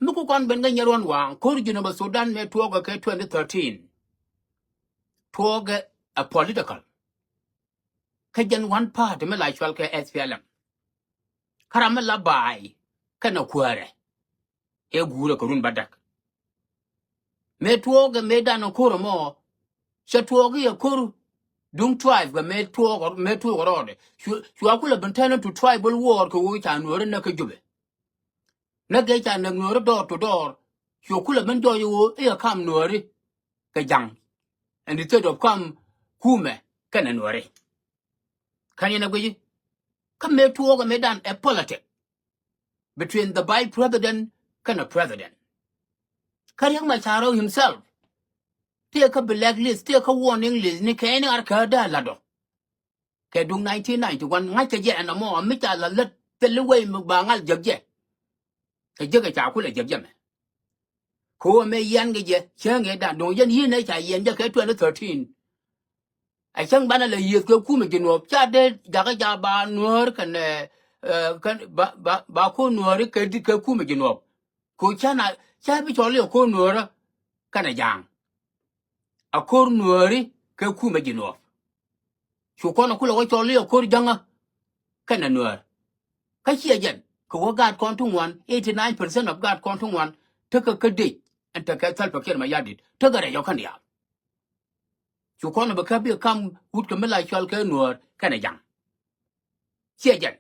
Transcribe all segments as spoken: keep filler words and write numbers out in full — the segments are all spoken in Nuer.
Mi ku kɔn ben kä nyɛr wan waaŋ ko̱r Jinub Sudan mëë tuɔɔkɛ kɛ twenty thirteen. Tuɔɔkɛ a political. Kä jɛn one party mi la cual kɛ S P L M. Kä ram mi la baay kɛnɛ kuäärɛ. Ɛ guurɛ kɛ run bädäk. Mëë tuɔɔkɛ mëë dan ɛ ko̱r ɛmɔ. Cɛ tuɔɔk i̱ ɛ ko̱r duŋ tribe kɛ mëë tuɔɔk mëë tuɔɔk rɔɔdɛ. Cu, cua kulɛ ben turn into tribal war kɛ ɣöö ca nuɔɔri näk kä Jubɛ. Näk gɛ ca näk nuɔɔri door to door. Cua kulɛ ben jɔɔc ɣöö i̱ ɛ kam nuɔɔri kɛ ja̱ŋ. And instead of kam kumɛ kɛnɛ nuɔɔri. Kän yɛn ɛ guici. Kä mëë tuɔɔk ɛ mëë dan ɛ politic between the vice president kɛnɛ president. Kä Riek Machar himself tëë kä blacklist, tëë kä warning list ni kɛ ni ar kä dee latdɔ. Kɛ duŋ nineteen ninety-one ŋa̱ckɛ jɛ ɛn ɛmɔ mi ca la lät thil i̱ wei mi ba ŋal jek jɛ. Kɛ jek ɛ ca kulɛ jek jɛ mɛ. Kɛ ɣöö mëë yian kɛ jɛ cäŋ ëë dan duŋ yɛn yi̱n ëë ca yiɛn jɛ kɛ twenty thirteen. Ɛ cäŋ banɛ lɛ yiëth kɛ kumɛ Jinub ca dee jakä ja ba nuäär kɛnɛ, eh, kɛn ba, ba, ba ko̱r nuääri kɛ di kɛ kumɛ Jinub. Kɛ ɣöö ca na ca bi cɔl i̱ ɛ ko̱r nuäärä kɛnɛ ja̱a̱ŋ. A ko̱r nuääri kɛ kumɛ Jinub. Cu kɔn a kulɛ wä cɔl i̱ a ko̱r jäŋä kɛnɛ nuäär. Kä ciɛ jɛn kɛ wä gaat kɔn ti ŋuan, eighty nine percent of gaat kɔn ti ŋuan tekɛ kä dec ɛn tekɛ Salva Kiir Mayardit tekɛ rɛc ɔ kɛn diaal. Cu kɔn a bɛ kä bi kam wut kɛ mi la cɔl kɛ nuäär kɛnɛ ja̱ŋ. Ciɛ jɛn.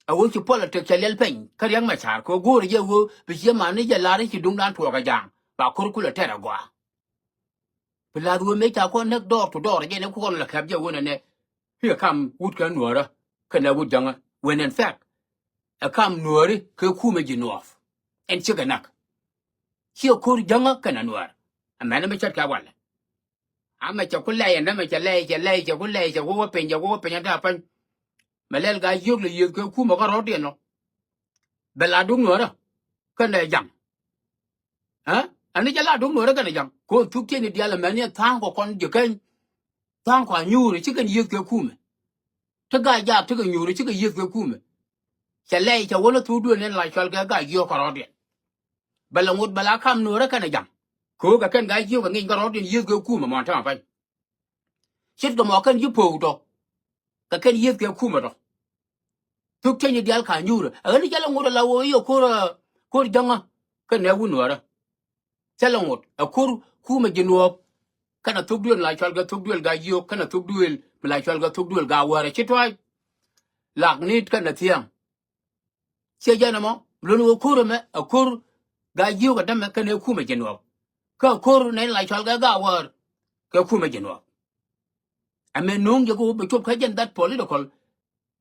A ɣöö ci politic cɛ liɛl peny kä Riek Machar kɛ ɣöö go̱o̱rɛ jɛ ɣöö bi ciɛ mani jɛ lar i̱ ci duŋdan tuɔɔk a ja̱a̱ŋ ba ko̱r kulɛ tɛr a gɔaa. Bi la̱th ɣöö mëë ca kɔn näk door to door jɛ ni kɔn lɛ kɛp jɛ ɣöö nɛnɛ. I̱ ɛ kam wut kɛ nuäärä kɛnɛ wut jäŋä when in fact ɛ kam nuääri kɛ kumɛ Jinub. Ɛn cikɛ näk. Ciɛ ko̱r jäŋä kɛnɛ nuäär. Ɛmɛn ɛmɛ cät kɛ walɛ. Amɛ cɛ ku lɛy ɛn ɛmɛ cɛ lɛy cɛ lɛy cɛ ku lɛy cɛ wä wä piny cɛ wä wä piny ɛn ta̱a̱ pany. Mɛ lɛl gaa yio̱k lɛ yiëth kɛ kumɛ kä rɔ̱diɛn ɔ. Bɛ la duŋ nuäärä kɛnɛ ja̱ŋ. Ɛ ɛn ni cɛ la duŋ nuäärä kɛnɛ ja̱ŋ ko̱n thuk tiɛni diaal ɛmɛn ni ɛ tha̱a̱ŋ kɔ kɔn ji̱ keny. Tha̱a̱ŋ kɔ a nyuuri cikɛn yiëth kɛ kumɛ. Ti gaa jaak tikɛ nyuuri cikɛ yiëth kɛ kumɛ. Cɛ lɛy cɛ wä ni thuk duël ni la cual kɛ gaa yio̱k kä rɔ̱diɛn. Bɛ lɛ ŋot bɛ la kam nuäärä kɛnɛ ja̱ŋ. Kɛ ɣöö kɛ kɛn gaa yio̱k kɛ ŋi̱ny kä rɔ̱diɛn yiëth kɛ kumɛ mɔn täämɛ pany. Ce̱tkɛ mɔ kɛn ji̱ po̱o̱k tɔ. Kɛ kɛn yiëth kɛ kumɛ tɔ. Thuk tiɛny diaal ka nyuurä ɛ ɣän ni cä lɛ ŋot ala wä i̱ ɛ ko̱r, ko̱r jäŋä kɛnɛ wut nuäärä. Cä lɛ ŋot ɛ ko̱r kumɛ Jinub. Kɛnɛ thuk duël mi la cual kɛ thuk duël gaa yio̱k kɛnɛ thuk duël mi la cual kɛ thuk duël gaa wäärä ci tua̱a̱c. Lak ni̱t kɛnɛ thiäŋ. Ciɛ jɛn ɛmɔ lon ɣöö ko̱r ɛmɛ ɛ ko̱r gaa yio̱k ɛ dämɛ kɛnɛ kumɛ Jinub. Kä ɛ ko̱r nɛn la cual kɛ gaa wäär kɛ kumɛ Jinub. Ɛmɛ no̱o̱ŋ jɛ kɛ wä bɛ cop kä jɛn that political.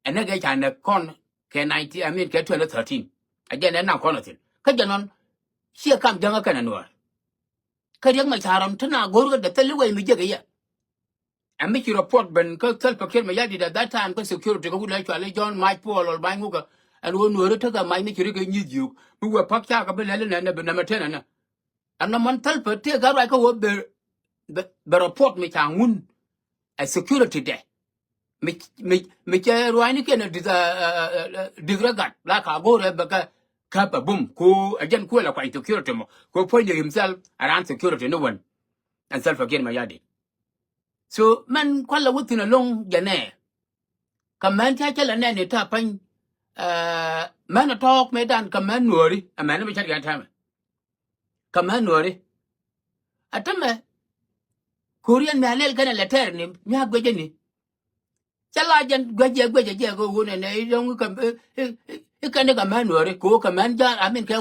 Ɛn nɛ kɛ ca nɛ kɔn kɛ nineteen, I mean kɛ twenty thirteen. Ɛ jɛn ɛ naŋ kɔn ɛ thi̱n kä jɛn nɔn. Ciɛ kam jäŋä kɛnɛ nuäär. Kä Riek Machar ram ti na go̱r kä dee thil i̱ wei mi jiäk i̱ yɛ. Ɛn mi ci report ben kä Salva Kiir Mayardit at that time kä security kä wut lɛ cual i̱ John Maj Paul ɔl bany ŋukä. Ɛn ɣöö nuääri tekɛ mac mi ci ri kɛ nyi̱th yio̱o̱k mi wee pa̱k cakɛ bi lɛl inɛnɛ bi nɛmɛ ten ɛnɛ. Ɛn nɔmɔ Salva tëë kä ruac kä ɣöö bɛ, bɛ, bɛ report mi ca ŋun ɛ security dɛ. Mi, mi, mi cɛ ruacni kiɛn ɛ dis, ɛ, ɛ, ɛ, disregard la ka go̱o̱rɛ bɛ kɛ käp ɛ bum ko ɛ jɛn kuël ɛ kuany security mɔ ko puɔ̱ny de himself around security ni wän. Ɛn Salva Kiir Mayardit. So mɛn kualɛ wä thi̱n ɛlɔ̱ŋ jɛ nɛ. Kɛ mɛn cä cä lɛ nɛn i̱ ta̱a̱ pany. Ɛ, mɛn ɛ tɔɔk mëë dan kɛ mɛn nuääri ɛ mɛn mi cä rian täämɛ. Kɛ mɛn nuääri. Ɛ tämɛ. Ko̱riɛn mi a lɛl kɛn ɛ lɛ tɛɛr ni mi a guecä ni. Cä la jɛn guecɛ guecɛ jɛ kɛ ɣöö nɛ nɛ i̱ dɔ̱ŋ i̱ kɛ i̱ kɛn i̱ kɛ mɛn nuääri kɛ ɣöö kɛ mɛn ja̱a̱n amin kɛ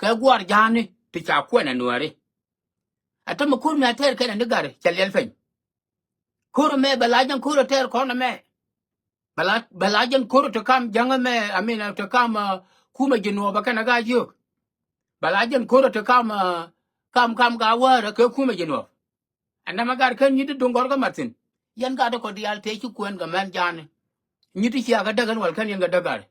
kɛ gua̱a̱r ja̱a̱ni ti ca kuɛn ɛ nuääri. Ɛ tämɛ ko̱r mi a tɛɛr kɛn ɛ ni gari cɛ liɛl peny. Ko̱r ɛmɛ bɛ la jɛn ko̱r ɛ tɛɛr kɔn ɛmɛ. Bɛ la, bɛ la jɛn ko̱r ɛ ti kam jäŋ ɛmɛ, I mean, ɛ ti kam, ɛ, kumɛ Jinub ɛ kɛn ɛ gaa jiök. Bɛ la jɛn ko̱r ɛ ti kam, ɛ, kam, kam gaa wäärä kɛ kumɛ Jinub. Ɛn nɛmɛ gat kɛn nyi̱t ti duŋ gɔ̱rkä mat thi̱n. Yɛn gat ti kɔ diaal tëë ci kuɛn kɛ mɛn ja̱a̱ni. Nyi̱t ti cia kɛ däk ɛn wal kɛn yɛn kɛ däk gat.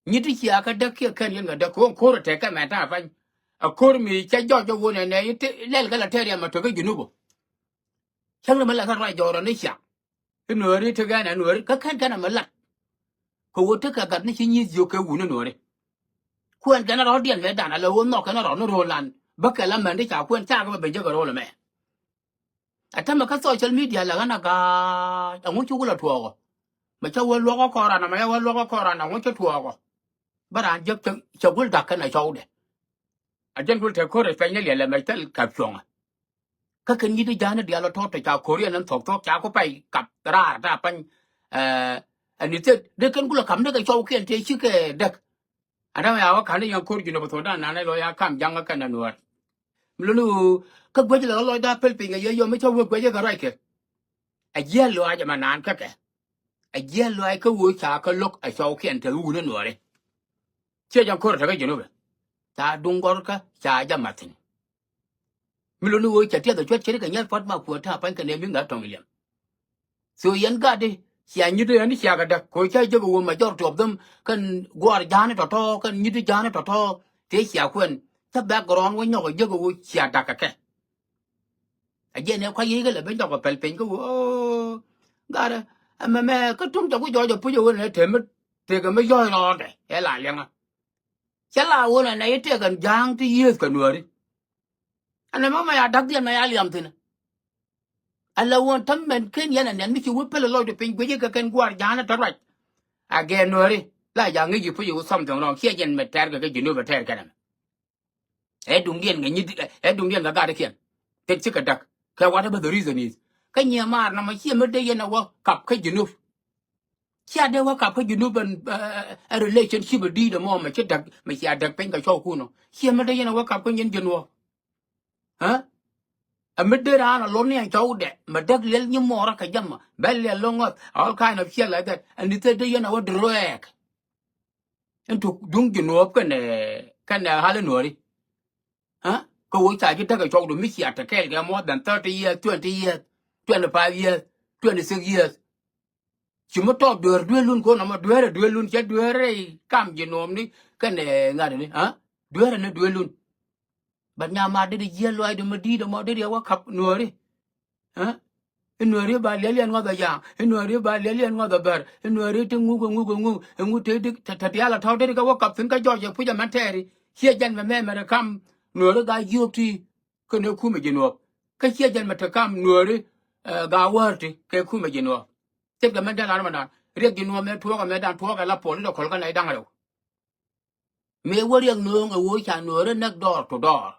Nyi̱t ti cia kɛ däk kiɛ kɛn yɛn kɛ däk ko̱o̱ŋ ko̱r ɛ tëë kɛ mɛn ta̱a̱ pany. Ɛ ko̱r mi cɛ jɔc ɛ wun ɛ nɛ i̱ lɛl kɛ la tɛr yɛn mɛ tok i̱ Junub ɔ. Cäŋ ni mɛ la kɛ ruac jɔɔrɔ ni ciaŋ. I̱ nuääri tekɛ ɛn ɛ nuääri kä kɛn kɛn ɛmɛ lat. Kɛ ɣöö tekɛ gat ni ci nyi̱i̱th jiök kɛ wuni nuääri. Kuɛn kɛn rɔ̱diɛn mëë dan a lɛ ɣöö nhɔk kɛn rɔ̱ ni ro̱o̱lan. Bä kɛ la mɛn ti ca kuɛn cakɛ bä ben jek ro̱o̱l ɛmɛ. A tämɛ kä social media lɛ ɣän a ga̱a̱c ɛŋu ci wulɛ tuɔɔkɔ. Mɛ cä wä luɔk kä kɔran ɛmɛ, cä wä luɔk kä kɔran ɛŋu ci tuɔɔkɔ. Bä raan jek cɛ gul da̱k kɛn a cɔwdɛ. A jɛn kul te ko̱r ɛ pɛny ni liɛlɛ mɛ thil kap cuɔ̱ŋä. Kä kɛn nyi̱t i̱ ja̱a̱n i̱ diaal ɔ tɔ̱ te ca ko̱r yɛn ɛn thuɔ̱k thuɔ̱k ca ku pay kap raar ta pany. Ɛn i̱ thil dee kɛn kulɛ kap ni kɛ cɔwkiɛn tëë cikɛ däk. Ɛn ram ya wä ka̱n i̱ yɛn ko̱r ji̱n ɔ bä thuɔ̱k da̱a̱n nan i̱ lɔ ya kam ja̱ŋ kä kɛn ɛn nuäär. Mi luni ɣöö kä guäc lɛ ɣä lɔcda päl piny kɛ yɛ yɔm i̱ cä wä guäc i̱ kɛ ruackɛ. Ɛ jiɛl lɔaac ɛmɛ naan käkɛ. Ɛ jiɛl lɔaac kä ɣöö ca kä lo̱k ɛ cɔwkiɛn te wun i̱ nuääri. Ciɛ jɛn ko̱r tekä ji̱n ɔ bɛ ca duŋ gɔrkä ca jɛ mathin. Mi luni ɣöö cɛ tiɛth ɛ cuɛt ce̱t kɛ nyɛl puɔ̱t ma kuäär ta̱a̱ pa̱ny kɛ nɛ mi ŋa̱th tɔ̱ŋ ilɛm. So yɛn gatdi cia nyit yɛn i̱ cia kɛ däk ko̱ ca jek ɛ ɣöö majority of them kɛn gua̱a̱r ja̱a̱ni tɔ̱tɔ̱ kɛn nyit ja̱a̱ni tɔ̱tɔ̱ tëë cia kuɛn. Cä background wä nyɔk ɛ jek ɛ ɣöö cia da̱k kɛ kɛ. A jiɛn ɛ kua̱c yiëë kɛ lɛ ben jɔk ɛ pɛl piny kä ɣöö gatdɛ ɛmɛ mɛ kä tum cɛ ku jɔɔc ɛ puc ɛ ɣöö nɛ te mi tekɛ mi yɔ̱ɔ̱c rɔɔdɛ ɛ la liɛŋä. Cä la ɣöö nɛ nɛ i̱ tekɛ ja̱a̱ŋ ti yiëëth kɛ nuääri. Ɛn ɛmɛ mɛ ya da̱kdiɛn mɛ ya liam thi̱n. Ala ɣöö täm mɛn ken yɛn ɛ nɛn mi ci wä pälɛ lɔcdɛ piny guic i̱ kɛ kɛn gua̱a̱r ja̱a̱n ɛ tɔ̱ ruac. A gɛɛ nuääri la ja̱a̱ŋ ŋi̱c i̱ puc i̱ wä something wrong ciɛ jɛn mɛ tɛɛr kɛ kɛ ji̱n ɔ bɛ tɛɛr kɛn ɛmɛ. Ɛ duŋdiɛn kɛ nyi̱t ɛ duŋdiɛn kɛ gatdikiɛn. Tet cikɛ da̱k kɛ whatever the reason is. Kä nyiɛ maar nɔmɔ ciɛ mi dee yɛn a wä kap kä Junub. Cia dee wä kap kä Junub ɛn ɛ relationship ɛ di̱i̱t ɛmɔ mɛ ci da̱k mɛ cia da̱k piny kɛ cɔwkun ɔ ciɛ mi dee yɛn a wä kap kä nyin Junub. Ɛ ɛ mi dee raan a lon ni ɛn cɔwdɛ mɛ däk liɛl nyi mɔɔrä kɛ jɛmɛ bɛ liɛl loŋ ŋɔth all kind of shit like that. Ɛn di thil dee yɛn a wä drag. Ɛn tuk duŋ Jinub kɛnɛ kɛnɛ ɣa̱l in nuɔ̱ɔ̱ri. Kä wee ca ji̱ tekɛ cɔwdu mi cia te kɛɛl kɛ more than thirty years, twenty years, twenty five years, twenty six years. Ci mi tɔɔp dueer dueelun ko̱n ɔmɔ dueerɛ dueelun cɛ dueerɛ kam Jinubni kɛnɛ ŋa̱tni. Dueerɛ ni dueelun. But nyamaar deri jiɛl luaacdu mi di̱i̱t ɛmɔ deri ɛ wä kap nuɔ̱ɔ̱ri. I̱ nuääri ba liɛl yɛn ŋɔth ɛ ja̱a̱ŋ i̱ nuääri ba liɛl yɛn ŋɔth ɛ bär i̱ nuääri ti ŋuk ɛ ŋuk ɛ ŋuk ɛ ŋuk te di te diaal ɛ tɔ̱ deri kɛ wä kap thi̱n kä jɔɔc ɛ puc ɛ mɛn tɛɛri. Ciɛ jɛn mɛ mɛmɛ ri kam nuääri ga jiök ti kɛnɛ kumɛ Jinub. Kä ciɛ jɛn mɛ te kam nuääri ga wäär ti kɛ kumɛ Jinub. Ce̱tkɛ mɛn dee lar mɛ dan riɛk Jinub mɛ tuɔɔk ɛ mɛ dan tuɔɔk ɛ la puɔl i̱ dee kɔl kä nɛy da̱ŋ rɛw. Mëë wä riɛk nööŋ ɛ wee ca nuääri näk door to door.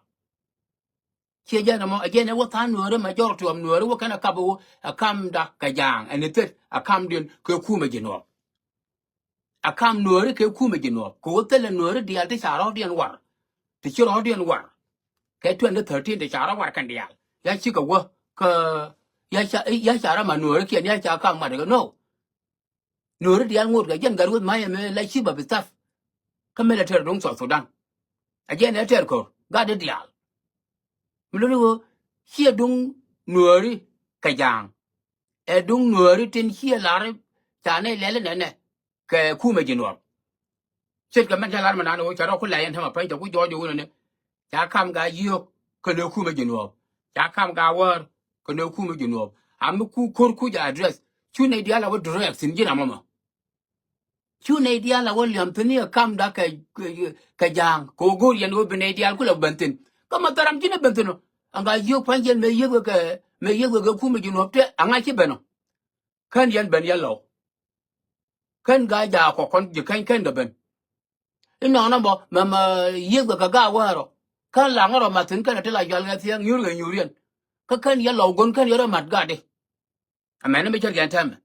Ciɛ jɛn ɛmɔ ɛ jɛn ɛ wä tha̱a̱ŋ nuääri majority of nuääri wä kɛn ɛ kap ɛ wä ɛ kamda kɛ ja̱a̱ŋ ɛn ɛ thil ɛ kamdiɛn kɛ kumɛ Jinub. Ɛ kam nuääri kɛ kumɛ Jinub kɛ wä thilɛ nuääri diaal ti ca rɔ̱diɛn war. Ti ci rɔ̱diɛn war kɛ twenty thirteen ti ca rɔ war kɛn diaal ya cikɛ wä kä ya ca rɔ ma nuääri kiɛn ya ca kam mat kɛ no. Nuääri diaal ŋot kɛ jɛn gat weth ma̱a̱c ɛmɛ la ci̱p a bi thap. Kä military duŋ South Sudan. A jɛn ɛ tɛr ko̱r gat di diaal. Mi luni ɣöö ciɛ duŋ nuääri kɛ ja̱a̱ŋ. Ɛ duŋ nuääri tin ciɛ lar ca nɛy lɛl inɛnɛ kɛ kumɛ Jinub. Ce̱tkɛ mɛn ca lar mi nan ɣöö ca rɔ ku lɛy ɛn tämɛ pɛny ca ku jɔɔc ɛ wunɛ ni. Ca kam ga yiök kɛnɛ kumɛ Jinub. Ca kam ga wäär kɛnɛ kumɛ Jinub. A mi ku ko̱r kuc a address cu nɛy diaal a wä direct thi̱n ji̱n amɔmɔ. Cu nɛy diaal a wä liam thi̱n i̱ ɛ kamda kɛ kɛ ja̱a̱ŋ kɛ wä go̱o̱r yɛn wä bi nɛy diaal kulɛ ben thi̱n. Kä ma thäram ji̱n ɛ ben thi̱n ɔ. Ɛn ga yiök pa̱ny yɛn mëë yiëk wekɛ mëë yiëk wekɛ kumɛ Jinub te aŋa ci ben ɔ. Kän yɛn ben yɛn lɔw. Kän ga jaak kɔ kɔn ji̱ käny kän kɛ ben. Inɔnɔ bɔ mɛ mɛ yiëk bɛ kɛ ga wäärɔ. Kän laŋ rɔ mat thi̱n kän ti la jual kɛ thiäŋ nyuur kɛ nyuur yɛn. Kä kän yɛ lɔw gon kän yɛ rɔ mat gatdi. Amɛn ni mi cär yɛn tɛmɛ.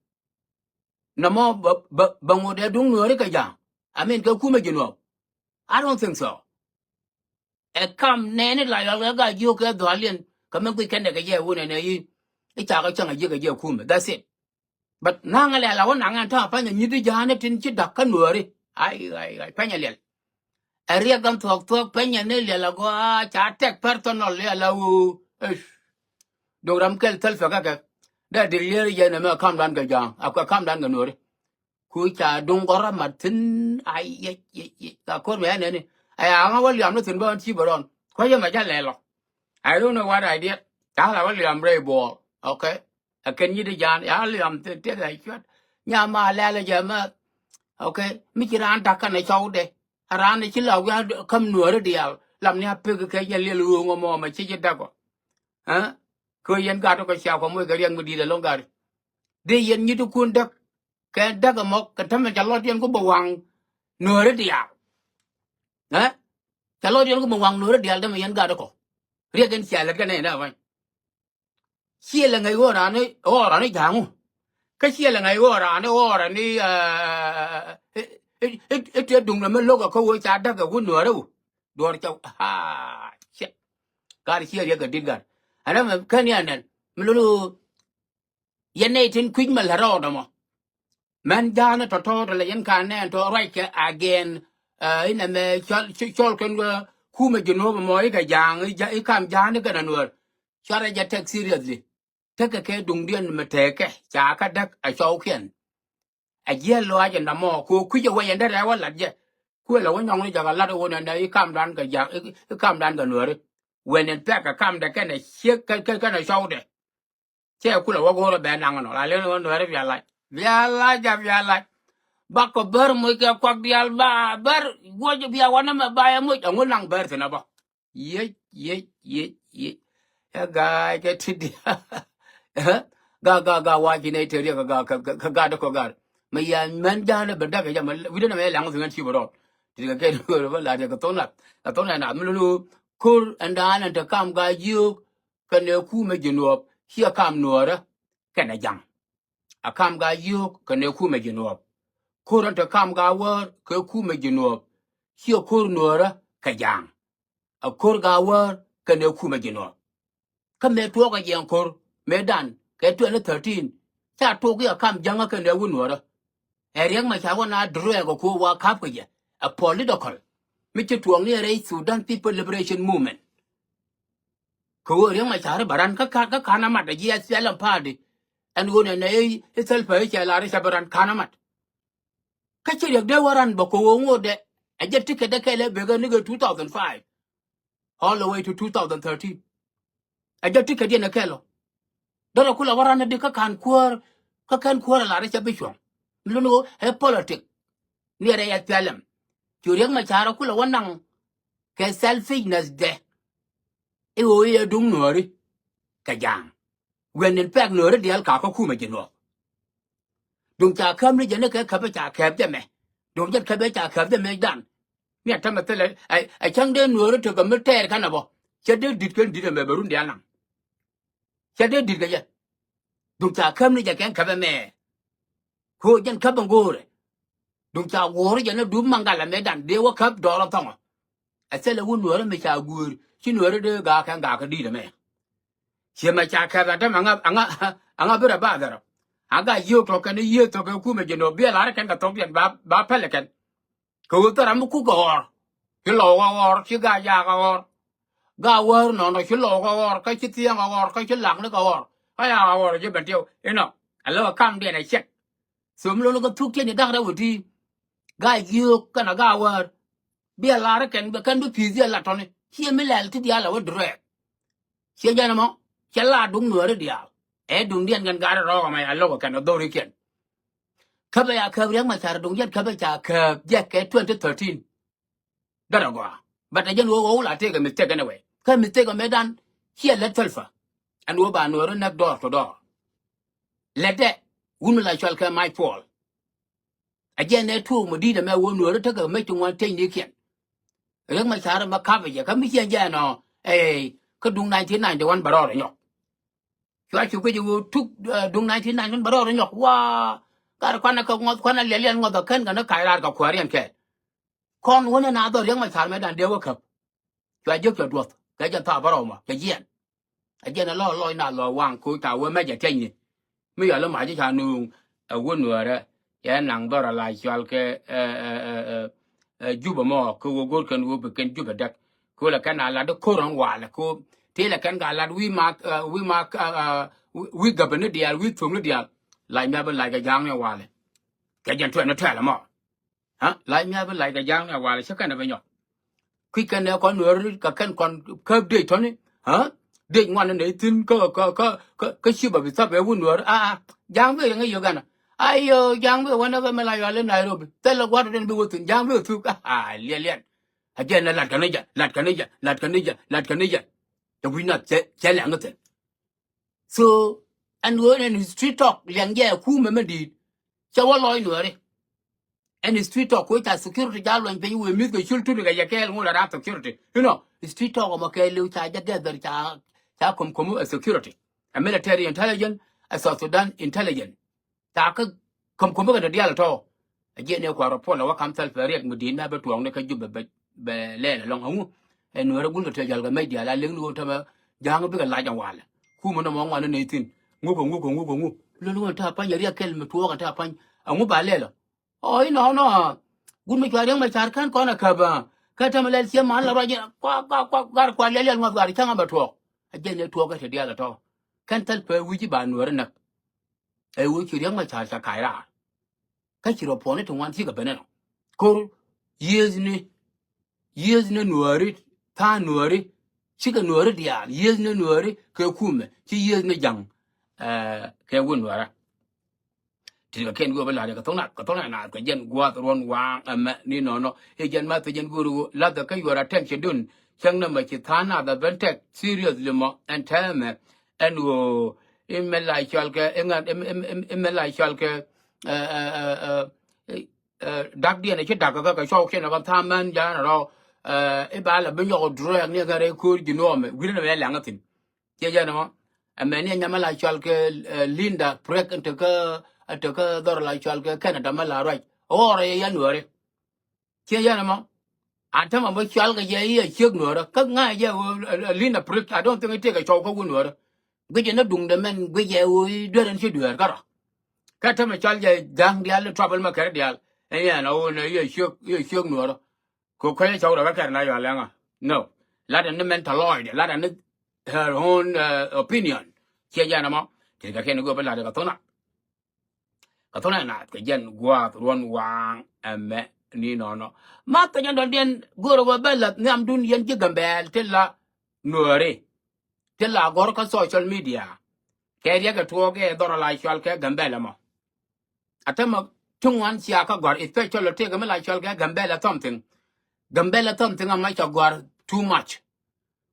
Nɔmɔ bɛ bɛ bɛ ŋot ɛ duŋ nuääri kɛ ja̱a̱ŋ. I mean kɛ kumɛ Jinub. I don't think so. Ɛ kam nɛɛni la yɔl kɛ ga jiök kɛ dhɔaliɛn kɛ mi guic kɛn dɛ kɛ jɛ wunɛ nɛ yi. I̱ ca kɛ cäŋ a jiök kɛ jɛ kumɛ. That's it. But naŋ ɛ lɛl a wä naŋ ɛn ta̱a̱ pa̱ny ɛ nyi̱t i̱ ja̱a̱n ɛ tin ci da̱k kä nuääri. Ai ai ai pa̱ny ɛ lɛl. Ɛ riɛk ɛn thuɔ̱k thuɔ̱k pa̱ny ɛ ni lɛl a gɔaa ca tɛk personal lɛl a ɣöö. Dok ram kɛl thäl fɛ kä kɛ dee dik lier yɛn ɛmɛ kamdan kɛ ja̱a̱ŋ a kɛ kamdan kɛ nuääri. Ku ca duŋ gɔ̱rä mat thi̱n. Ay yec yec yec ka ko̱r mɛ ɛn ɛni. Aya ɣaŋä wä liam ni thi̱n bä ɣän ci bä rɔn kuäcä mɛ ca lɛl ɔ. I don't know what I did. Ca la wä liam rɛy buɔɔr. Okay. Ɛ kɛn nyi̱t i̱ ja̱a̱n ya liam thi̱n tiɛth ɛ cuɛt. Nya ma lɛl ɛ jɛ mɛ. Okay. Mi ci raan da̱k kɛn ɛ cɔwdɛ. a raan ni ci la wi̱i̱ a käm nuääri diaal lam ni a pek kɛ jɛ liɛl ɣööŋ ɔmɔ mɛ ci ji̱ däk ɔ. Kä yɛn gat kɔ cia kɔ moc kɛ riɛk mi di̱i̱t ɛlɔ̱ŋ gat. Dee yɛn nyi̱t kun däk kɛ däk ɛmɔ kɛ tämɛ ca lɔt yɛn ku bɛ waŋ nuääri diaal. Ca lɔt yɛn ku bɛ waŋ nuääri diaal tämɛ yɛn gat kɔ. Riɛk ɛn cia lät kɛ nɛy nɛ wa̱ny. Ciɛ lɛ ŋäc ɣöö raan ni ɣöö raan ni ja̱a̱ŋu. Kä ciɛ lɛ ŋäc ɣöö raan ni ɣöö raan ni i̱ tëë duŋdɛ mi lo̱k ɛ kä ɣöö ca däk ɛ wut nuäärä wu. Duɔ̱ɔ̱r cɛ aa ciɛ. Gat ciɛ riɛk ɛ di̱t gat ɛn ɛmɛ kä ni ɛnɛn mi lo̱n ɣöö yɛn nɛy tin kui̱c mɛ la̱t rɔɔdɛ mɔ. Mɛn ja̱a̱n tɔ̱tɔ̱ tɔ lɛ yɛn ka̱n nɛɛn tɔ ruac kɛ again. Inɛ mɛ cɔl kɛn kumɛ ji̱ nuɔ̱ɔ̱p mɔ ikɛ ja̱a̱ŋ i̱ kam ja̱a̱n ikɛn anuäär. Cuarɛ jɛ tɛk seriously. Tekɛ kɛ duŋdiɛn mɛ tekɛ ca kä däk a cɔwkiɛn. A jiɛl lɔaac ɛn damɔ kɛ ɣöö kui̱cɛ wec ɛn derɛ wä lat jɛ. Kuël ɛ wä nyɔŋni jakä lat ɛ wä nɛn i̱ kamdan kɛ ja̱a̱ŋ i̱ kamdan kɛ nuääri. Wɛn ɛn pɛk kɛ kamdɛ kɛnɛ ciek kɛnɛ cɔwdɛ. Cɛ kulɛ wä go̱o̱rä bɛ naŋ nɔ la len wä nuɛri bia lac. Bia lac a bia lac. Bakɔ bär moc kɛ kuak diaal ba bär guɔc bia wanɛ mɛ ba yɛ moc aŋu naŋ bär thin a bä. Yiec yiec yiec yiec. Ɛ ga̱a̱c kɛ ti diaal. Ga ga ga wac ci nɛy te riɛk kɛ ga kɛ ga däk kɔ gar. Mɛ yɛ mɛn ja̱a̱n ɛ ben däk kɛ jɛ mɛ wi̱dɛ nɛ mɛ yɛ laŋ thin ɛn ci bɛ rɔɔd. Ti kɛ kɛ bä la riɛk kɛ thon nath kɛ thon nath mi lulu. Ko̱r ɛn da̱a̱n ɛn te kam ga jiök. Kɛnɛ kumɛ ji̱ nuɔɔp ciɛ kam nuäärä kɛnɛ ja̱ŋ. A kam ga yio̱o̱k kɛnɛ kumɛ ji̱ nuɔɔp. Ko̱r ɛn te kam ga wäär kɛ kumɛ ji̱ nuɔɔp ciɛ ko̱r nuäärä kɛ ja̱ŋ. A ko̱r ga wäär kɛnɛ kumɛ ji̱ nuɔɔp. Kä mëë tuɔɔk ɛ jiɛn ko̱r mëë dan kɛ twenty thirteen ca tuɔɔk i̱ a kam ja̱ŋä kɛnɛ wut nuäärä. Ɛ Riɛk Macar wä na drɛɛk ɛ ko̱r wa ka̱p kɛ jɛ ɛ political. Mi ci tuɔɔk ni ɛ rɛy Sudan People Liberation Movement. Kɛ ɣöö Riɛk Macar bɛ ran kä ka̱n kä ka̱n amat a jiɛ SPLM party. Ɛn ɣöö nɛ nɛ i̱ Salva i̱ cɛ lar i̱ cɛ bɛ ran ka̱n amat. Kä ci Riɛk dee wä ran bä kɛ ɣöö ŋot dɛ ɛ jɛ ticket dɛ kɛl ɛ bekɛ nikɛ two thousand five all the way to two thousand thirteen. Ɛ jɛ ticket yɛn ɛ kɛl ɔ. Dɔrɛ kulɛ wä ran ɛ di kä ka̱n kuäär kä kɛn kuäär ɛ lar i̱ cɛ bi cuɔ̱ŋ. Mi lun ɣöö ɛ politic. Ni ɛ rɛy SPLM cu Riɛk Macar ɛ kulɛ wä naŋ kɛ selfishness dɛ. I̱ ɣöö i̱ ɛ duŋ nuääri kɛ ja̱a̱ŋ. Wɛn in pɛk nuääri diaal ka kä kumɛ ji̱ nuɔɔk. Duŋ ca käp ni jɛ ni kɛ käpɛ ca kɛp jɛ mɛ. Duŋ jɛn käpɛ ca kɛp jɛ mɛ dan. Mi a tämɛ thilɛ ɛ cäŋ dee nuääri tekɛ mi tɛɛr kɛn ɛ bɔ. Cɛ dee di̱t kɛn di̱t ɛmɛ bɛ run diaal naŋ. Cɛ dee di̱t kɛ jɛ. Duŋ ca käp ni jɛ kɛn käpɛ mɛ. Ko̱ jɛn käp ɛn go̱o̱rɛ. Duŋ ca wuɔ̱ɔ̱r jɛ ni dup maŋgal ɛmɛ dan dee wä käp dɔɔr ɔ thɔŋɔ. Ɛ thilɛ wun nuäärä mi ca guëër ci nuäärä dee gaak kɛn gaak kä di̱i̱t ɛmɛ. Ciɛ mɛ ca kɛth a däm aŋa aŋa aŋa bi rɛ ba dhɛrɛ. A ga yiëë thɔk kɛn yiëë thɔk kɛ kumɛ ji̱ nɔ bi ɛ lar kɛn kɛ thɔk diɛn ba ba pɛlɛ kɛn. Kɛ ɣöö thɔra mi kuk kɛ ɣɔr ci lɔw kɛ ɣɔr ci ga yaak kɛ ɣɔr. Ga wäär nɔnɔ ci lɔw kɛ ɣɔr kä ci thiɛŋ kɛ ɣɔr kä ci lak ni kɛ ɣɔr. Kä yaak kɛ ɣɔr ci ben tiɛw inɔ. Ɛ lɛ kɛ kam diɛn ɛ ciɛk. Thom lon kä thuk tiɛn i̱ da̱k rɛw iti. Ga yiëëk kɛnɛ ga wäär. Biɛ lar kɛn bɛ kɛn bi pi̱i̱th yɛ lat tɔni ciɛ mi lɛl ti diaal ɛ wä dirɛɛk. Ciɛ jɛn ɛmɔ cɛ la duŋ nuääri diaal. Ɛ duŋdiɛn kɛn gat rɔɔk ɛmɛ a lo̱k ɛ kɛn ɛ dhorikiɛn. Käpɛ ya käp Riɛk Macar duŋ jɛn käpɛ ca käp jɛ kɛ twenty thirteen. Dɔrɛ gɔaa. But ɛ jɛn ɣöö ɣɔw la tëëkɛ mistake anyway. Kä mistake ɛmɛ dan ciɛ lät Salva. Ɛn ɣöö ba nuääri näk door to door. Lɛtdɛ wun mi la cual kɛ Mike Paul. A jɛn ɛ tuɔɔk mi di̱i̱t ɛmɛ ɣöö nuääri tekɛ mec ti ŋuan tiecnikiɛn. Riɛk Macar ɛmɛ kapɛ jɛ kä mi ciɛn jɛ ɛnɔ. Ɛ kä duŋ nineteen ninety one bɛ rɔɔdɛ nyɔk. Cua cu guic ɣöö tuk duŋ nineteen ninety one bɛ rɔɔdɛ nyɔk waa. Gat kuanɛ kɛ ŋuɔth kuanɛ liɛliɛn ŋuɔth ɛ kɛn kɛ ni kac raar kɛ kuääriɛn kɛɛl. Kɔn wänɛ na dhɔr Riɛk Macar mɛ dan dee wä käp. Cua jiök cɛ duɔth kɛ jɛn thaap bärɔw mɔ cɛ jiɛn. Ɛ jɛn ɛ lɔc lɔc na lɔc waŋ koc thaap wee mɛc ɛ tiɛcni. Mi yɔl i̱ mac i̱ ca nuuŋ ɛ wä nuäärä. Yɛ naŋ dhɔr ɛ la cual kɛ Jubɛ mɔ kɛ wä go̱r kɛn wä bi kɛn Jubɛ däk. Kɛ wä lɛ kɛn a lat i̱ ko̱r ɣän walɛ kɛ wä tëë lɛ kɛn ka lat wi̱i̱ mak wi̱i̱ mak wi̱i̱ gäpäni diaal wi̱i̱ thuɔ̱kni diaal. Lac mi a bi lac kɛ ja̱a̱ŋni walɛ. Kɛ jɛn tuɛn ni tuɛl ɛmɔ. Lac miath bi lac kɛ ja̱a̱ŋ ni a walɛ cä kɛn ɛ bɛ nyɔk. Kui̱ kɛn ɛ kɔn nuääri kɛ kɛn kɔn käp dec tɔ̱ni. Dec ŋuan ni nɛy thi̱n kä kä kä kä kä cip a bi thap ɛ wun nuääri a a ja̱a̱ŋ bi riɛŋ ɛ yök ɛn a Ayo, ja̱a̱ŋ bi wä näk ɛmɛ la yual i̱ Nairobi. Thilɛ gua̱a̱r tɔ̱ den bi wä thi̱n, ja̱a̱ŋ bi wä thuk. Ah, liɛl liɛl. A jɛn ɛ lat kɛ ni jɛ, lat kɛ ni jɛ, lat kɛ ni jɛ, lat kɛ ni jɛ. Te wi̱c nath cɛ, cɛ liaŋ i̱ thil. So ɛn ɣöö ɛn street talk liɛŋ jɛ ɛ kumɛ mi di̱i̱t. Cɛ wä lɔc Nuääri. Ɛn street talk kuec ca security ca luɔny piny wëë mi̱th kɛ cul tut kɛ yɛ kɛɛl ŋot a ram security. You know, street talk ɛmɔ kɛɛliw ca jɛ gather ca, ca kom kom ɛ security. Ɛ military intelligence, ɛ South Sudan intelligence. Ca kä kom kom kɛ dɔ̱dial tɔ̱. Ɛ jiɛn ɛ kua̱r report la wä kam Salva Riek mi di̱i̱t na bɛ tuɔɔkni kä Jubɛ bɛ, bɛ lɛɛl ɛlɔ̱ŋ ɛŋu. Ɛ Nuäärä gul kɛ tiɛ jɔal kɛ mec diaal a lëŋni ɣöö tämɛ ja̱a̱ŋ bikɛ lac ɛn walɛ. Kumɛ nɔmɔ ŋuan ni nɛy thi̱n. Ŋuk ɛ ŋuk ɛ ŋuk ɛ ŋuk. Lol ɣöö ta̱a̱ pa̱ny ɛ Riek kɛl mi tuɔɔk ɛ ta̱a̱ pa̱ny. Ɛŋu ba lɛɛl ɔ? Ɔ, inɔnɔ. Gut mi cua Riek Machar kän kɔn ɛ käp ɛ. Kä tämɛ lɛl ciɛ man la ruac ji̱n kuak kuak kuak gar kuak liɛl liɛl ŋuath gar cäŋ ɛ bɛ tuɔɔk. Ɛ jɛn ɛ tuɔɔk ɛ te diaal ɛ tɔ̱. Kɛn Thɛl Pɛɛ wi̱ci ba Nuäärä näk. Ɛ ɣöö ci Riek Machar ca kac raar. Kä ci rɔ puɔ̱ni ti ŋuan cikɛ ben ɛnɔ. Ko̱r yiëëthni, yiëëthni Nuääri, tha̱a̱ŋ Nuääri, cikɛ Nuääri diaal, yiëëthni Nuääri kɛ kumɛ, ci yiëëthni ja̱ŋ, eh, kɛ wun Nuäärä. Ti kɛ kɛn wi̱i̱ wä bi la̱r kɛ tho̱ŋ na, kɛ tho̱ŋ na naath kɛ jɛn gua̱a̱th ruɔ̱n waaŋ ɛmɛ ni nɔnɔ. I̱ jɛn ma thil jɛn go̱o̱r ɣöö la̱thɛ kä yuɔr attention dun. Cäŋ nɛmɛ ci tha̱a̱ŋ naath ɛ ben tɛk seriously mɔ ɛn tɛmɛ. Ɛn ɣöö i̱ mɛ la cɔal kɛ, i̱ ŋa̱n, i̱, i̱, i̱, i̱ mɛ la cɔal kɛ, eh, eh, eh, eh, eh, eh, dakdiɛn ɛ ci dak kɛ kɛ cɔw kiɛn ɛ kɛ tha̱a̱ŋ mɛn ja̱a̱n rɔ. Eh, i̱ ba lɛ bi nyɔk drɛɛk ni kɛ rɛy ko̱o̱r ji̱ nuɔɔmɛ. Wi̱rɛ ni mɛ lɛŋ ɛ thi̱n. Ciɛ jɛn ɛmɔ. Ɛmɛni ɛ nyamɛ la cɔal kɛ, eh, Linda Priek in tekä, in tekä dhɔr la cɔal kɛ Canada mɛ la ruac. Ɣɔrɛ yɛ yɛn wääri. Ciɛ jɛn ɛmɔ. An tämɛ mɔ cɔal kɛ jɛ i̱ ɛ ciek nuɔrä. Kä ŋa̱c jɛ ɣöö, eh, eh, Linda Priek, I don't think i̱ tëëkɛ cɔw kä wun nuɔrä. Guic jɛ ni duŋdɛ mɛn guic jɛ ɣöö i̱ duer in ci duer kärɔ. Kä tämɛ cɔal jɛ ja̱ŋ diaal ni trouble mɛ kɛrɛ diaal. Ɛn yɛn ɛ ɣöö nɛ i̱ ɛ ciek, i̱ ɛ ciek nuɔrä. Kɛ kɔc cɔw rɔ kä kɛr na yɔal ɛŋa. No. Lat ɛn ni mɛn tɔ lɔɔcdɛ. Lat ɛn ni her own, uh, opinion. Ciɛ jɛn ɛmɔ. Ti kɛ kɛn go̱o̱p lat kɛ thona. Kɛ thona naath kɛ jɛn gua̱a̱th ruɔ̱n waaŋ ɛmɛ ni nɔnɔ. Ma kɛ jɛn dɔ̱diɛn go̱o̱r ɣöö bɛ la̱th nhiamdun yɛn ji̱ Gambɛɛl ti la Nuääri. Ti la gɔ̱r kä social media. Kɛ riɛk ɛ tuɔɔk ɛ dhɔr ala cɔal kɛ Gambɛl ɛmɔ. A tämɛ ti ŋuan cia kä gɔ̱r, especially tëëkɛ mi la cɔl kɛ Gambɛlɛ something. Gambɛlɛ something ama cɛ gɔ̱r too much.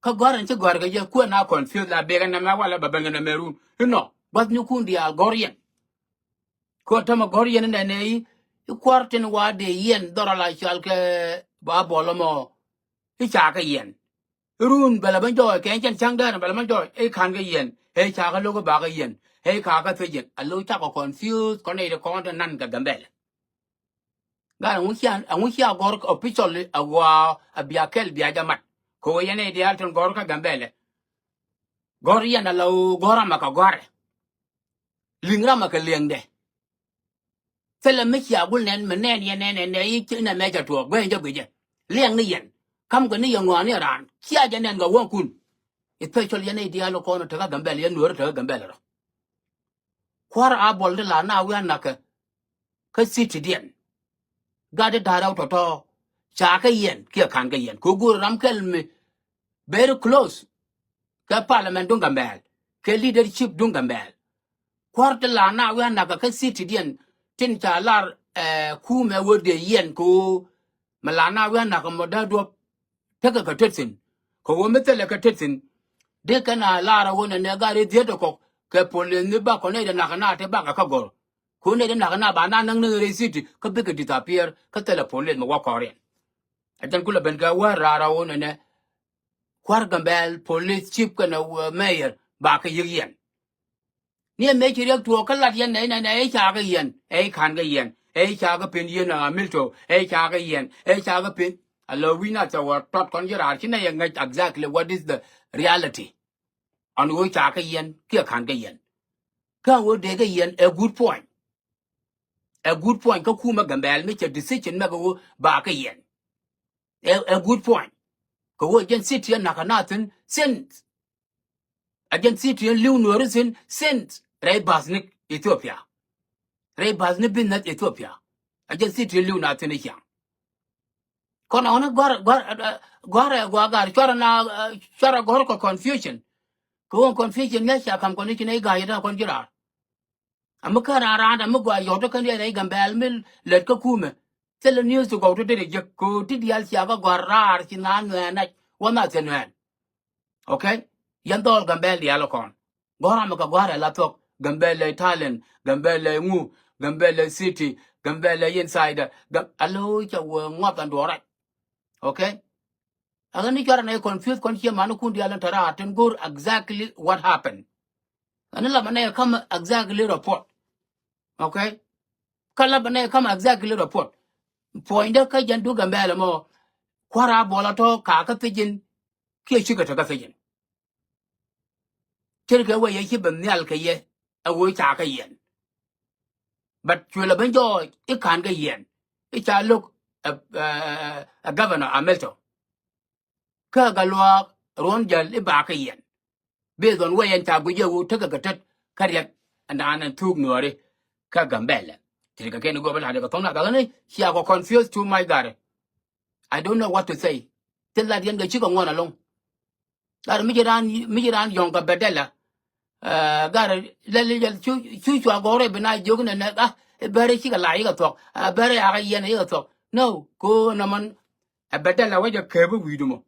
Kä gɔ̱r in ci gɔ̱r kɛ jɛ kuɛ na confuse la bikɛ nɛmɛ walɛ bɛ ben kɛ nɛmɛ run. Inɔ gua̱thnikun diaal gɔ̱r yɛn. Kɛ tämɛ gɔ̱r yɛn inɛnɛ i̱, i̱ kua̱r tin wa dee yɛn dhɔr ala cɔl kɛ ba bɔl ɛmɔ. I̱ ca kɛ yɛn. Run bɛ lɛ bä jɔɔc kɛ ɛn cɛn ca̱ŋ däär bɛ lɛ bä jɔɔc ɛ ka̱n kä yɛn ɛ ca kä lo̱k kä ba kä yɛn ɛ ka kä thiec yɛn a lo̱k cakɔ confuse kɔn nɛy ti kɔn te nan kɛ Gambɛlɛ. Gat ɛŋu cia, ɛŋu cia gɔ̱r officially a ɣɔaa a bia kɛl bia jɛ mat kɛ ɣöö yɛn nɛy diaal tin gɔ̱r kä Gambɛlɛ. Gɔ̱r yɛn a la ɣöö gɔ̱r amɛ kɛ gɔ̱rɛ. Liŋ ram a kɛ liɛŋdɛ. Thilɛ mi cia gul nɛn mi nɛn yɛn nɛn nɛn nɛ i̱ ci nɛ mɛ ca tuɔɔk guɛ in jɛ guic jɛ. Liɛŋ ni yɛn. Kam kɛ ni yɛ ŋɔaani raan cia jɛ nɛn kɛ wäŋkun. Especially yɛn i̱ diaal kɔn tekä Gambɛl yɛn nuɔri tekä Gambɛl rɔ. Kua̱r a bɔl ti la na wi̱i̱ a nakä. Kä city diɛn. Gat ti da̱rɛ wä tɔ̱tɔ̱. Ca kä yɛn kiɛ ka̱n kä yɛn kɛ go̱o̱r ram kɛl mi. Very close. Kɛ parliament duŋ Gambɛl kɛ leadership duŋ Gambɛl. Kua̱r ti la na wi̱i̱ a nakä kä city diɛn tin ca lar, eh, kumɛ wä dee yɛn kɛ ɣöö mɛ la na wi̱i̱ a nakä mɔ da̱a̱ duɔ̱p. Tekɛ kɛ tet thi̱n kɛ ɣöö mi thilɛ kɛ tet thi̱n. Dee kɛn a lar a ɣöö nɛ nɛ gat ri dhiet ɛ kɔk kɛ police ni bakɔ nɛy dee nakä na te bakɛ kä gɔ̱r. Kɛ ɣöö nɛy dee nakä na ba na näk ni rɛy city kä bikɛ disappear kä thilɛ police mɛ wä kɔriɛn. A jɛn kulɛ ben kɛ wä raar a ɣöö nɛ nɛ. Kua̱r Gambɛl police chief kɛnɛ, uh, mayor ba kɛ yi̱k yɛn. Ni ɛmɛ ci riɛk tuɔɔk kä lat yɛn nɛy nɛy nɛy ɛ ca kɛ yɛn ɛ ka̱n kɛ yɛn ɛ ca kɛ pen yɛn a milto ɛ ca kɛ yɛn ɛ ca kɛ pen. A lɛ wi̱c na thɛ wä tɔt kɔn ji̱ raar ci nɛy ɛ ŋäc exactly what is the reality. Ɔn ɣöö ca kɛ yɛn kiɛ ka̱n kɛ yɛn. Kä ɣöö dee kɛ yɛn ɛ good point. Ɛ good point kä kumɛ Gambɛl mi cɛ decision mɛ kɛ ɣöö ba kɛ yɛn. Ɛ, ɛ good point. Kɛ ɣöö jɛn city ɛ nakä na thi̱n since. Ɛ jɛn city ɛ li̱w nuɔri thi̱n since rɛy ba̱thni Ethiopia. Rɛy ba̱thni business Ethiopia. Ɛ jɛn city ɛ li̱w na thi̱n i̱ ciaŋ. Kɔn ɔni gua̱r, gua̱r, ɛ, ɛ, gua̱r ɛ gua̱r gar cuarɛ na, ɛ, cuarɛ gɔ̱r kɛ confusion. Kɛ ɣöö confusion ŋäc ca ka̱m kɔn i̱ ci nɛy ga̱a̱c ɛ da̱a̱ kɔn ji̱ raar. Ami kä raan raan, ami gɔaa yɔt kä ni rɛy Gambɛl mi lät kä kumɛ. Thilɛ news ti gɔw ti dee jek ko ti diaal cia kä gɔaa raar ci naan nuɛɛn nac wä na thil nuɛɛn. Okay? Yɛn dhɔl Gambɛl diaal kɔn. Gɔaa ram mi kɛ gɔaa rɛ la thuɔk. Gambɛl lɛ talent, Gambɛl lɛ ŋu, Gambɛl lɛ city, Gambɛl lɛ inside. Gam-, alo ca wee ŋuath ɛn duɔ̱ɔ̱r rac. Okay? Ɛ ɣän ni cuarɛ nɛ confuse kɔn cie man kun diaal in tɔ̱ raar tin go̱o̱r exactly what happened. Ɣän ni la mɛ nɛ kam exactly report. Okay? Kä la mɛ nɛ kam exactly report. Puɔ̱nydä kä jɛn du Gambɛl mɔ, kua̱r a buɔl a tɔ̱ ka kä thijin kiɛ cikɛ te kä thijin. Ce̱tkɛ wee yɛ ci ben nhial kɛ yɛ ɛ wee ca kä yɛn. But cuɛ lɛ ben jɔɔc i̱ ka̱n kä yɛn i̱ ca lo̱k ɛ, ɛ, ɛ, ɛ governor Amelto. Kä Gatluak Ruɔ̱n Jäl i̱ ba kä yɛn. Based on wee yɛn ca guic yɛ wee tekɛ kɛ tet kä riɛk ɛn da̱a̱n ɛn thuuk nuɔɔri kä Gambɛl. Ce̱tkɛ kɛn i̱ go̱o̱p i̱ la̱t yɛ kɛ tho̱ŋ na bɛ ɣän i̱ cia kɔ confuse too much gari. I don't know what to say. Thil lat yɛn kɛ cikɛ ŋuɔ̱n alo̱ŋ. Gar mi ci raan, mi ci raan yɔ̱ŋ kɛ bɛdɛlɛ. Ɛ, gar lɛl yɛl cu, cu cua gɔrɛ bi na jiök nɛ nɛ, ah, bɛrɛ cikɛ la yikɛ thuɔk. Ɛ, bɛrɛ yakɛ yɛn yikɛ thuɔk. No, ko nɔmɔn ɛ bɛdɛlɛ wä jɛ kɛɛp wi̱i̱du mɔ.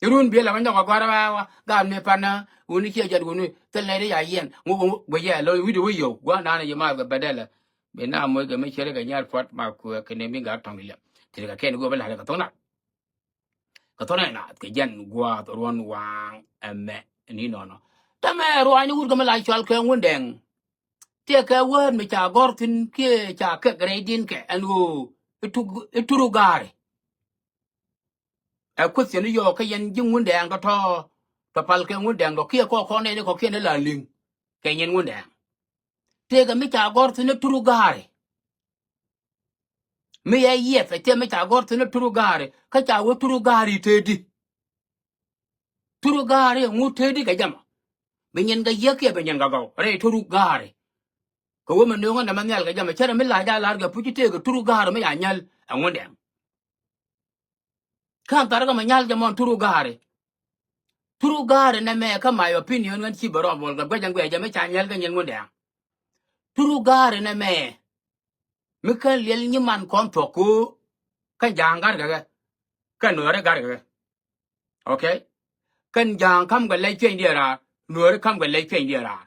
Irun biɛ la wä nyɔk a gɔrɛ wa, wa, gar mi panɛ wuni ciɛ jɛt wuni thil nɛ ri ya yɛn. Ŋu, ŋu, guɛ yɛ lɔ wi̱i̱du wä yio̱w. Gua nanɛ yɛ ma kɛ bɛdɛlɛ. Bi na moc kɛ mi cɛrɛ kɛ nyar puɔt ma kuɛ kɛ nɛ mi gar tɔŋ ilɛ. Ti kɛ kɛn guɛ bɛ la kɛ thok na. Kɛ thɔnɛ naath kɛ jɛn gua̱a̱th ruɔ̱n waaŋ ɛmɛ ni nɔnɔ. Tɛmɛ ruaacni wut kɛ mi la cɔal kɛ Ŋundɛŋ. Tiɛ kɛ wään mi ca gɔ̱r thi̱n kiɛ ca kɛk rɛy din kɛ ɛn ɣöö i̱ tuk, i̱ turu ga̱a̱ri. Ɛ kueth cɛ ni yɔɔk kä yɛn ji̱ Ŋundɛŋ tɔ̱tɔ̱ tɔ pal kɛ Ŋundɛŋ tɔ kiɛ kɔk kɔn nɛy ni kɔ̱kiɛn ni la li̱ŋ kɛ nyin Ŋundɛŋ. Tëëkɛ mi ca gɔ̱r thi̱n i̱ turu ga̱a̱ri. Mi yɛ yiɛth ɛ tiɛ mi ca gɔ̱r thi̱n i̱ turu ga̱a̱ri kä ca wee turu ga̱a̱ri tëëdi. Turu ga̱a̱ri ŋu tëëdi kɛ jamɛ. Bi nyin kɛ yiëk kiɛ bi nyin kɛ gɔw rɛy turu ga̱a̱ri. Kɛ wee mi nööŋä nɛmɛ nhial kɛ jamɛ cärɛ mi la̱c a la̱r kɛ puc i̱ tëëkɛ turu ga̱a̱ri mi ca nyäl ɛ Ŋundɛŋ. Ka̱n thar kɛ mɛ nyal jɛ mɔn turu ga̱a̱ri. Turu ga̱a̱ri nɛmɛ kä my opinion ɣän ci bɛ rɔm bol kɛ guɛc ɛn guɛc jɛ mi ca nyal kɛ nyɛn Ŋundɛŋ. Turu ga̱a̱ri nɛmɛ mi kän liɛl nyiman kɔn thuɔ̱k ko kä ja̱a̱ŋ ga̱rkɛ kɛ kɛ nuɔ̱ɔ̱ri ga̱rkɛ kɛ. Okay? Kɛn ja̱a̱ŋ ka̱mkɛ lɛc piɛny diɛ raar, nuɔ̱ɔ̱ri ka̱mkɛ lɛc piɛny diɛ raar.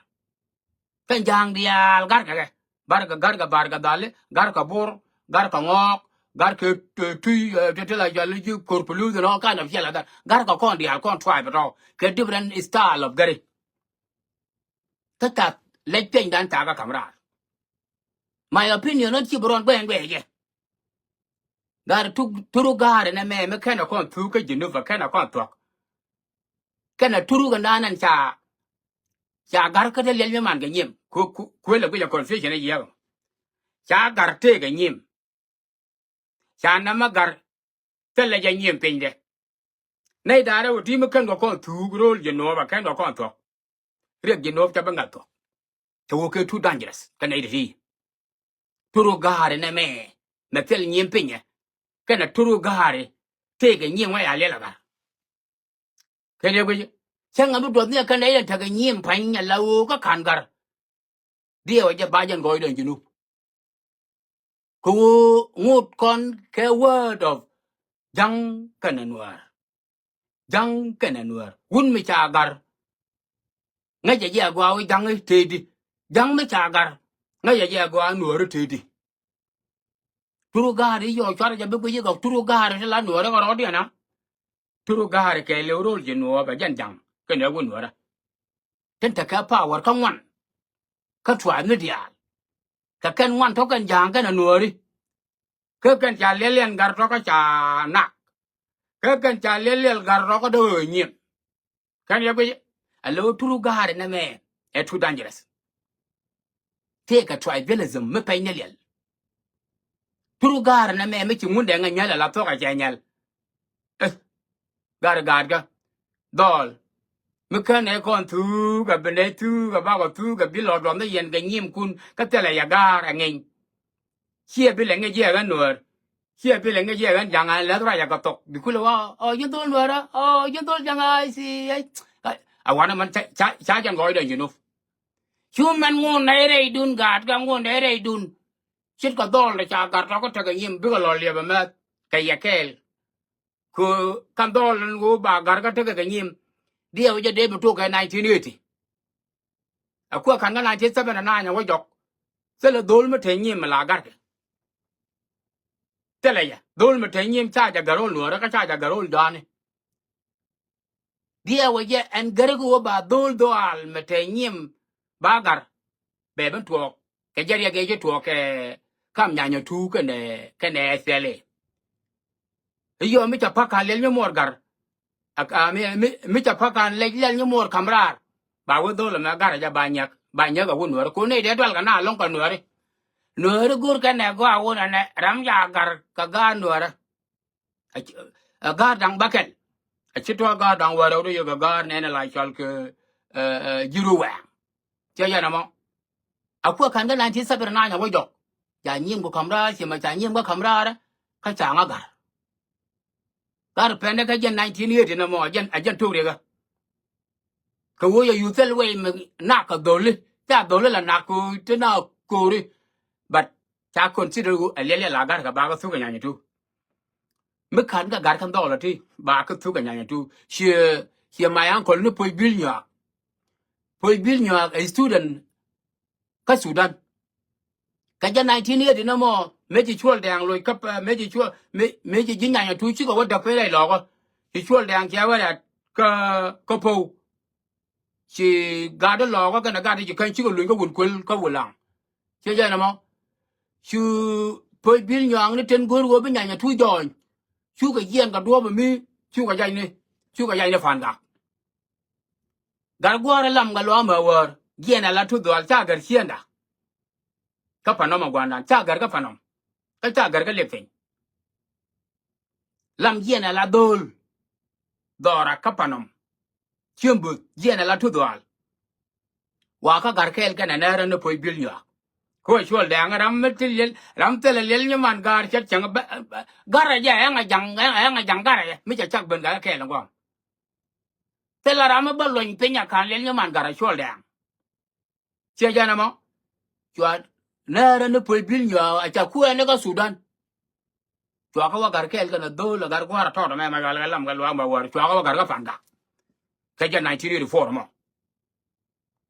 Kɛn ja̱a̱ŋ diaal ga̱rkɛ kɛ. Barkɛ ga̱rkɛ barkɛ dhali, ga̱rkɛ bor, ga̱rkɛ ŋɔɔk, ga̱rkɛ, eh, tui, eh, ti ti la jɔl ji̱ kor puluth and all kind of shit like that. Ga̱rkɛ kɔn diaal kɔn tribe tɔ kɛ different style of gari. Kä cath lɛc piɛnydan cakɛ ka̱m raar. My opinion ɣän ci bi ruɔn guɛɛn guɛɛcɛ. Ga̱r tuk turu ga̱a̱ri nɛmɛ mi kɛnɛ kɔn thuk kä Jinub kɛnɛ kɔn thuɔ̱k. Kɛnɛ turu kɛ naan ɛn ca, ca ga̱r kä te liɛl mi man kɛ nyim. Ku, ku, kuël ɛ guic ɛ confusion ɛ yiɛk. Ca ga̱r tëëkɛ nyim. Ca nɛmɛ ga̱r thilɛ jɛ nyim pinydɛ. Nɛy da̱rɛ wä ti mi kɛn kɛ kɔn thuuk ro̱o̱l Jinub kɛn kɛ kɔn thuɔ̱k. Riɛk Jinub ca bi ŋa̱th thuɔ̱k. Cɛ wä kɛ too dangerous kä nɛy ti ti. Turu ga̱a̱ri nɛmɛ mɛ thil nyim pinyɛ. Kɛnɛ turu ga̱a̱ri tëëkɛ nyim wä ya liɛl a ga̱r. Kɛn yɛ guic cäŋ a bi duɔth ni a kɛn nɛy den tekɛ nyim pa̱ny a la ɣöö kä ka̱n ga̱r. Diɛw a jɛ ba jɛn gɔɔydɛ Jinub. Kɛ ɣöö ŋot kɔn kɛ word of Ja̱ŋ kɛnɛ Nuäär. Ja̱ŋ kɛnɛ Nuäär. Wut mi ca ga̱r ŋäcɛ jɛ a gɔaa wee Ja̱ŋ i̱ tëëdi. Ja̱ŋ mi ca ga̱r ŋäcɛ jɛ a gɔaa Nuäär i̱ tëëdi. Turu ga̱a̱ri yɔɔ cuarɛ jɛ bi guic i̱ gɔk turu ga̱a̱ri ti la Nuäär i̱ kɛ rɔɔdiɛn a. Turu ga̱a̱ri kɛɛliw ro̱l ji̱ Nuɔɔp ɛ jɛn Ja̱ŋ kɛnɛ wä Nuäärä. Tin tekɛ power kä ŋuan kä tribe ni diaal. Kɛ kɛn ŋuan tɔ̱ kɛn Ja̱a̱ŋ kɛnɛ Nuääri. Kä kɛn ca liɛl liɛn ga̱r tɔ̱ kä ca nak. Kä kɛn ca liɛl liɛl ga̱r tɔ̱ kä dee ɣöö nyiɛm. Kɛn yɛ guic ɛ lo̱ turu ga̱a̱ri nɛmɛ ɛ too dangerous. Tëëkɛ tribalism mi pɛny ni liɛl. Turu ga̱a̱ri nɛmɛ mi ci Ŋundɛŋ ɛ nyäl ala thuɔ̱k ɛ cɛ nyäl. Eh, ga̱a̱ri ga̱a̱tkä dhɔl mi kän ɛ kɔn thuuk ɛ bi nɛ thuuk ɛ bakɔ thuuk ɛ bi lɔt lɔt ni yɛn kɛ nyimkun kä thilɛ yɛ ga̱a̱r ɛ ŋeny. Ciɛ bi lɛ ŋic yɛ ɣän Nuäär. Ciɛ bi lɛ ŋic yɛ ɣän Ja̱ŋ a lɛth ruac a kɛ thok bi kulɛ wa ɔ ji̱n dhol Nuäärä ɔ ji̱n dhol Ja̱ŋ a i̱ thi. A wanɛ mɛn ca ca ca jɛn gɔɔydɛ Jinub. Cu mɛn ŋun nɛy rɛydun, gaat kɛ ŋun nɛy rɛydun. Ce̱tkɛ dhɔl ti ca Gär tɔ̱ kä tekɛ nyim, bikɛ lɔ liɛpɛ mɛth kɛ yɛ kɛɛl. Kɛ kan dhɔl in ɣöö ba Gär kä tekɛ kɛ nyim, diɛw jɛ dee bi tok kɛ nineteen eighty. Ɛ kuɛ ka̱n kä nineteen seventy-nine ɛ wä jɔk. Thilɛ dhol mi te nyim mi la Gär kɛ. Thilɛ yɛ dhol mi te nyim, ca jɛ Gär ɣöl Nuäärä kä ca jɛ Gär ɣöl Jɔani. Diɛw jɛ ɛn Gär kɛ ɣöö ba dhol dhɔaal mi te nyim ba Gär. Bɛ ben tuɔɔk kɛ jɛ riɛk ëë ci tuɔɔk kɛ kam Nyanya Two kɛnɛ, kɛnɛ S P L A. I̱ yɔ mi ca pa̱k ka̱n liɛl nyimuɔɔr Gär. A, a, mi, mi, mi ca pa̱k ka̱n liɛl, liɛl nyimuɔɔr ka̱m raar. Ba wä dhol ɛmɛ Gär ɛ jɛ ba nyiäk, ba nyiäk ɛ wä Nuäärä. Kun nɛy dee dual kɛ na lo̱ŋ kɛ Nuääri. Nuääri go̱r kɛnɛ gɔaa wun ɛnɛ ram ca Gär kɛ gaat Nuäärä. Ɛ, ɛ, gaat da̱ŋ bäkɛl. Ɛ ci tuɔɔk gaat da̱ŋ wäl rɛw rɔ yɛ kɛ gaat nɛnɛ la cɔal kɛ, ɛ, ɛ, Ji̱ Ruwɛɛŋ. Ciɛ jɛn ɛmɔ. A kuɛ ka̱n kä nineteen seventy-nine ɛ wä jɔk. Ca nyim kɛ ka̱m raar, ci mɛ ca nyim kɛ ka̱m raar. Kä ca ŋa Gär. Gär pɛn dɛ kä jɛn nineteen eighty nɛ mɔ, ɛ jɛn, ɛ jɛn tok riɛkä. Kɛ ɣöö yɛ yuth thil wei mi nak kɛ dholi, ca dholi la nak kɛ ɣöö ti na ko̱ri. But ca consider ɣöö ɛ liɛl yɛ la Gär kɛ ba kɛ thuk ɛ Nyanya Two. Mi ka̱n kɛ Gär kɛn dhɔl ɛ ti ba kɛ thuk ɛ Nyanya Two. Ciɛ, ciɛ my uncle ni Puɔ̱c Bil Nyuaak. Puɔ̱c Bil Nyuaak ɛ student kä Sudan. Kä jɛ nineteen eighty nɛ mɔ, mëë ci Cuɔl Dɛŋ loc kä, mëë ci Cuɔl, mëë, mëë ci Ji̱ Nyanya Two cikɛ wä däk piny rɛy Lɔɔkä. Ci Cuɔl Dɛŋ cɛ wä rɛ̈t kä, kä Po̱w. Ci gat di Lɔɔkä kɛnɛ gat di ci käny cikɛ luny kä Wun Kuel kä Wulaŋ. Ciɛ jɛn ɛmɔ. Cu Puɔ̱c Bil Nyuaak ni ten go̱o̱r ɣöö bi Nyanya Two jɔɔny. Cukɛ jiɛɛn kɛ duɔ̱ɔ̱p ɛ mi, cukɛ jacni, cukɛ jacni Pa̱n Gak. Gär gua̱a̱r ɛ lam kɛ luaak mɛ wäär, jiɛɛn ɛ la tuth dhɔaal, ca Gär ciënda. Kä Panɔm ɛ gua̱ndan, ca Gär kä Panɔm. Kä ca Gär kä liɛk piny. Lam jiɛɛn ɛ la dhöl. Dhɔra kä Panɔm. Ciëmbuth, jiɛɛn ɛ la tuth dhɔaal. Wa kä Gär kɛɛl kɛnɛ nɛɛrä ni Puɔ̱c Bil Nyuaak. Kä wä Cuɔl Dɛŋ ram mi thil liɛl, ram thilɛ liɛl nyiman Gär ce̱t cäŋ bä, bä, Gär ɛ jɛ ɛŋ ɛ jaŋ, ɛŋ ɛ jaŋ Gär ɛ jɛ, mi cɛ cak ben Gär kɛɛl in guam. Thilɛ ram mi bä luɔny piny a ka̱n liɛl nyiman Gär ɛ Cuɔl Dɛŋ. Ciɛ jɛn ɛmɔ. Cua nɛɛrä ni Puɔ̱c Bil Nyuaak a ca kuɛɛni kä Sudan. Cua kä wä Gär kɛɛl kɛnɛ dhöl ɛ Gär gua̱a̱r a tɔɔt ɛmɛ ma yual kɛ lam kɛ luaak ma wäär. Cua kä wä Gär kä Pa̱n Gak. Kɛ jɛ nineteen eighty-four ɛmɔ.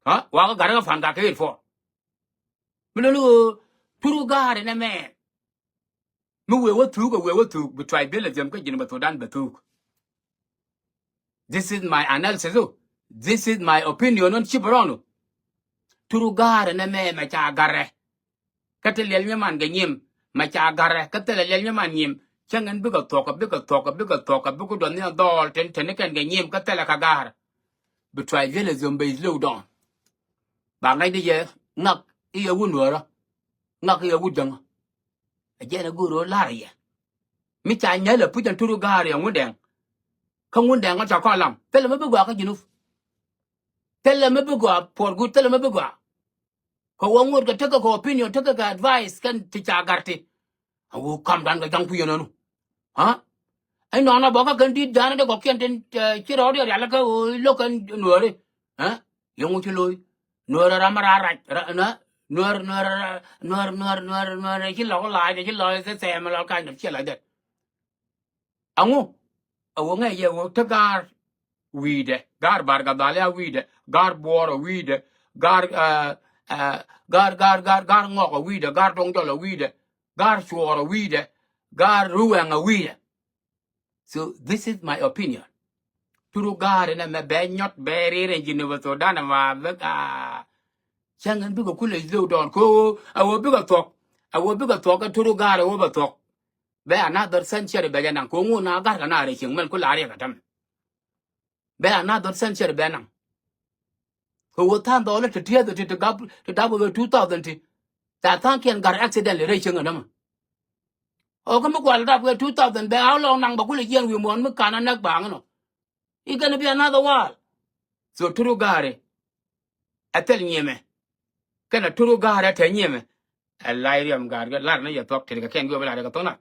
Ha? Wa kä Gär kä Pa̱n Gak kɛ eighty-four. Mi luni ɣöö turu ga̱a̱r ɛn ɛmɛ. Mi wëë wä thuuk ɛ wëë wä thuuk, bi tribalism kä Jinub Sudan bɛ thuuk. This is my analysis. This is my opinion on Cibrɔnu. Turu ga̱a̱r ɛn ɛmɛ mɛ ca Gärɛ. Kä ti liɛl nyiman kɛ nyim mɛ ca Gärɛ. Kä thilɛ liɛl nyiman nyim. Cäŋ ɛn bikɛ thuɔ̱k, bikɛ thuɔ̱k, bikɛ thuɔ̱k, bikɛ duɔth ni dhɔɔl tin, tin ni kɛn kɛ nyim kä thilɛ kɛ ga̱a̱r. Bi tribalism bɛ slow down. Ba ŋa̱cni yɛ ŋak i̱ yɛ wut Nuäärä. Ŋak i̱ yɛ wut Jäŋä. Ɛ jɛn ɛ go̱o̱r ɣöö la̱rä yɛ. Mi ca nyäl ɛ puc ɛn turu ga̱a̱r yɛ Ŋundɛŋ. Kä Ŋundɛŋ ɔ ca kɔn lam. Thilɛ mi bi gɔaa kä Jinub. Thilɛ mi bi gɔaa puɔr guut, thilɛ mi bi gɔaa. Kɛ wä ŋot kɛ tekɛ kɛ opinion, tekɛ kɛ advice kɛn ti ca Gär ti. A wä kamdan kɛ ja̱ŋ kui̱ yɛn ɛnu. Ha? Ɛn nɔnɔ bɔkä kɛn di̱t ja̱a̱n dee kɔkiɛn tin, eh, ci rɔɔd yɛ rialikä ɣöö i̱ lo̱k kɛn Nuääri. Ha? Yɛn ŋu ci lo̱c. Nuäär ram raar rac, ra-, na, Nuäär, Nuäär, Nuäär, Nuäär, Nuäär, Nuäär, ci lɔk la̱a̱c, ci lɔk thɛthɛɛm lɔk ka̱ny däm ciɛ la̱c dɛt. Aŋu, a wä ŋɛc yɛ wä te ga̱a̱r wi̱i̱dɛ, ga̱a̱r Bar Gadhal a wi̱i̱dɛ, ga̱a̱r Buɔɔr a wi̱i̱dɛ, ga̱a̱r, eh, eh, ga̱a̱r, ga̱a̱r, ga̱a̱r, ga̱a̱r Ŋɔk a wi̱i̱dɛ, ga̱a̱r Doŋjɔl a wi̱i̱dɛ, ga̱a̱r Cuɔɔr a wi̱i̱dɛ, ga̱a̱r Ruwɛŋ a wi̱i̱dɛ. So this is my opinion. Turu ga̱a̱r inɛ mɛ bɛ nyɔt bɛ rir in Jinub Sudan ma bɛ gaa. Cäŋ in bikɛ kulɛ slow down. Ko a wä bikɛ thuɔk. A wä bikɛ thuɔk kä turu ga̱a̱r a wä bɛ thuɔk. Bɛ another century bɛ jɛ naŋ. Ko ŋun a ga̱r kɛ na rɛ cieŋ mɛn kulɛ a riɛk a tämɛ. Bɛ another century bɛ naŋ. Kɛ ɣöö tha̱a̱ŋ dhɔɔli ti tiɛth ti, ti gap, ti dap kɛ two thousand ti. Ca tha̱a̱ŋkiɛn ga̱r accidentally rɛy cieŋ ɛnämä. Ɔ, kä mi kual dap kɛ two thousand bɛ a lɔŋ naŋ bɛ kulɛ jiɛn wi̱i̱ muɔ̱ɔ̱n mi ka̱n a näk baaŋ inɔ. I̱ gonna be another war. So turu ga̱a̱ri. Ɛ thil nyiemɛ. Kɛnɛ turu ga̱a̱ri ɛ te nyiemɛ. Ɛ lay riɛm ga̱a̱r kɛ lar ni yɛ thuɔ̱k ti kɛ kɛn guiɛ bi lar kɛ thuɔ̱k na.